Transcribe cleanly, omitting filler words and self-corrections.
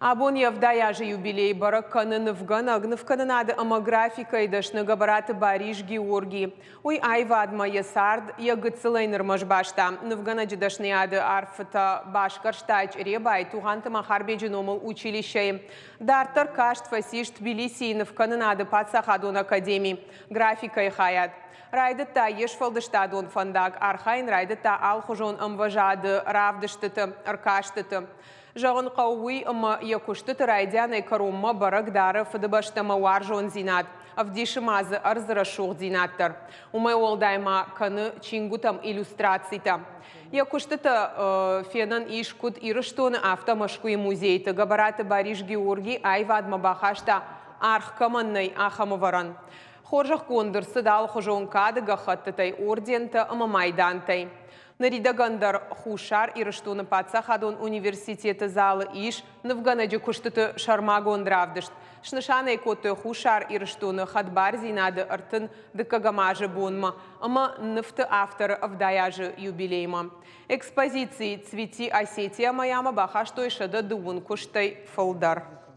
Абон йӕ 70 азы юбилей бӕрӕг кӕны нывгӕнӕг, нывкӕнынады ӕмӕ графикӕйы дӕсны Гӕбӕраты Барис Георгий. Уый аивадмӕ йӕ цард йӕ гыццылӕй нырмӕ сбаста. Нывгӕнӕджы дӕсныйады арфытӕ басгӕрста Чъребайы Тугъанты Махарбеджы номыл училищӕйы. Дарддӕр каст фӕцис Тбилисийы нывкӕнынады паддзахадон академи, графикӕйы хайад. Райдыдта йе сфӕлдыстадон фӕндаг, архайын райдыдта алыхуызон ӕмвӕзады равдыстыты, ӕркастыты. Зӕгъын хъӕуы уый, ӕмӕ йӕ куыстыты райдианӕй кӕронмӕ бӕрӕг дары Фыдыбӕстӕмӕ уарзондзинад, ӕвдисы ма дзы ӕрдзы рӕсугъддзинад дӕр. Уымӕй уӕлдай ма кӕны чингуытӕм иллюстрацитӕ. Йӕ куыстытӕ фенӕн ис куыд Ирыстоны, афтӕ Мӕскуыйы музейты. Гӕбӕраты Барис Георгий аивадмӕ бахаста, аргъ кӕмӕн нӕй, ахӕм ӕвӕрӕн. Хорзӕхгонд ӕрцыд алыхуызон кады гӕххӕттытӕй, ордентӕ ӕмӕ майдантӕй. Ныридӕгӕн дӕр Хуссар Ирыстоны паддзахадон университеты залы ис нывгӕнӕджы куыстыты сӕрмагонд равдыст. Снысан ӕй кодтой Хуссар Ирыстоны хӕдбардзинады 32 азы бонмӕ ӕмӕ нывты авторы 70 азы юбилеймӕ. Экспозици «Цвети Осетия моя»-мӕ бахастой 130 куыстӕй фылдӕр.